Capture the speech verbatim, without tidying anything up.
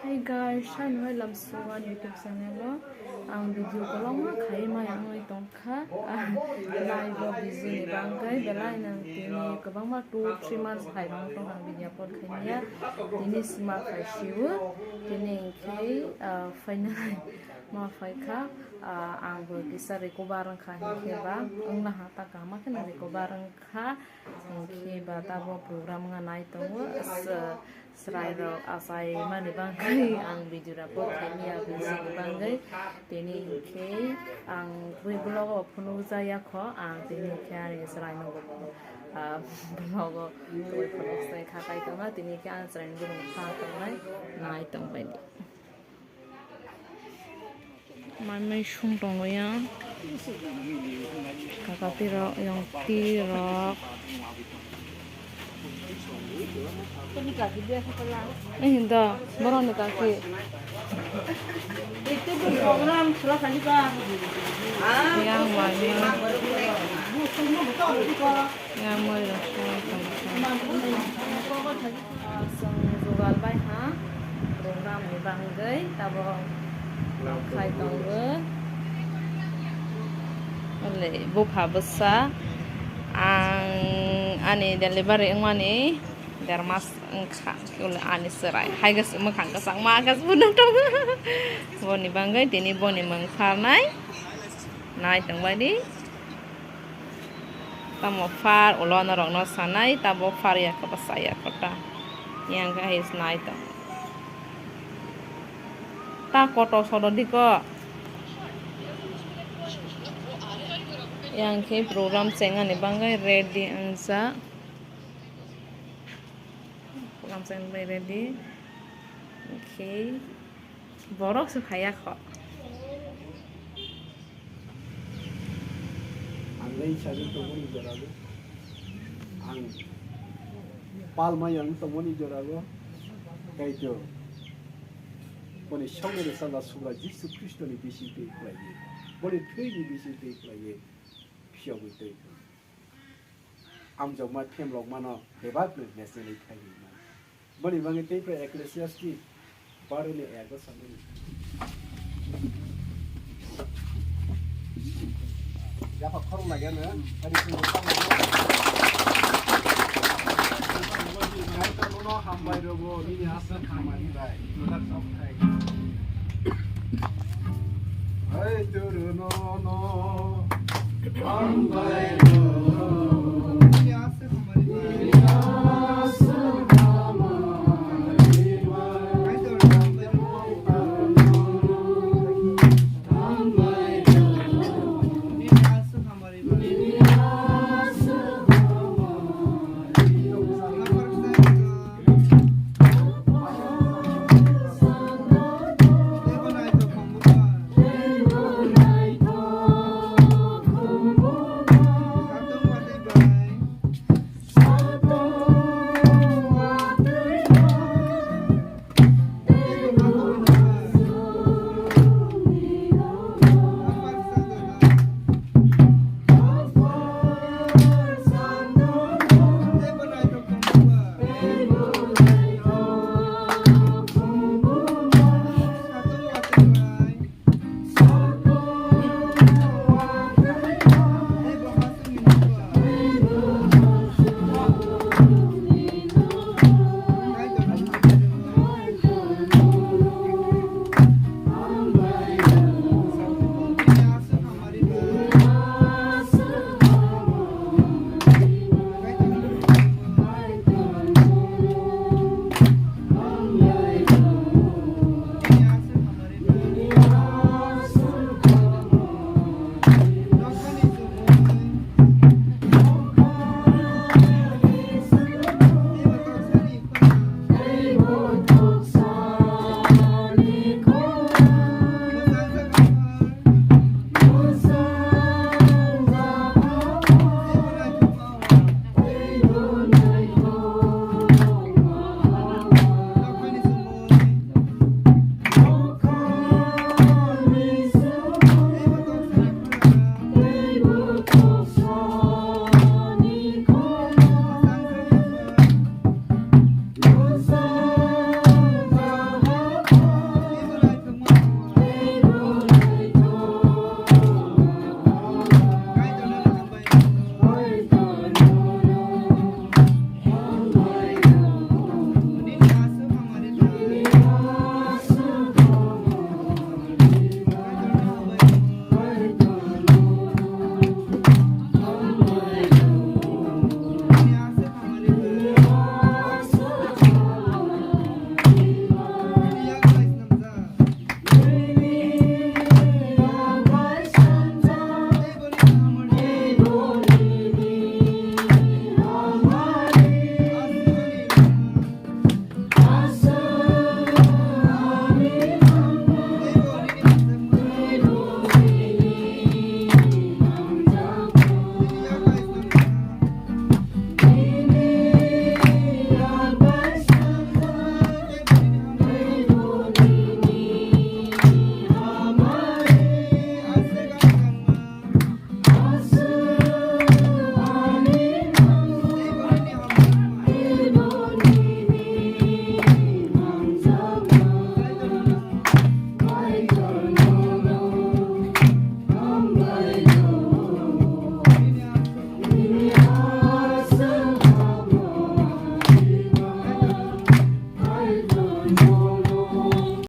Hey guys, saino hai lamsua YouTube channel o ang video kwbangma khai maya wngwi tongkha. Live o busy ni bagwi belai no tini kwbangma two three months hai rok tong ang video upload khai maya. Tini sima khai siwo, tini hinkhe, ah, finally ma phaikha. Ah, ang bo kisa recover wngkha hinkhe ba wngna ha ta kaham khe no recover wngkha. Hinkhe ba tabo program wngna nai tongo. S-, chwrai rok achai mani bagwi ang video rok bo khaimya busy ni bagwi. Tini hinkhe ang bui vlog o phunukjaya kho. Ang tini hinkhe ani chwrai no, ah, vlog o twi phunuk se kha kai tongo. Tini hinkhe ang chwrai ni bumung kha tongnai nai tongbai di. Mai mai sung tongo ya. Kaka tirok, yong tirok. Eh, hinda, borok ni kaki. Yang mai mai. Yang moi rok sung tong kha. Ah, chwng jugal bai ha program ni bagwi tabok khai tongo. Ole bupha bwsa ang ani delivery wngmani der mas wngkha, ani chwrai hai mwkhang kwchangma khe phunuk tongo. Boni bagwi tini boni mwng pharnai nai tongbai di. Tamo phar ulo norokno sanai, tabo phar ya khe bwsa ya khe ta. Yang khe hai nai tong. Ta koto sodo diko. Yang khe program chengani bagwi ready wngjak. Program chengani bagwi ready. Okay. Borok se phaiya kho. Ang nai sajwk tongmani jora bo. Ang palma yang tongmani jora bo. Kaitor. Boni songni rwchapla Subra Jisu Khristoni bising twi khlaiwi. Boni thwini bising twi khlaiwi. Phiyogwi twi. Amjokma phemlokmano bebakno mesnwi khairima. Boni bagwi tei prai Ecclesiastes baroni ego samani. Yapha khorok lagya no, ani sini tamo. Kaitor no hambai rogo, nini asa khamani bai. Hai turu no no. Hambai rogo.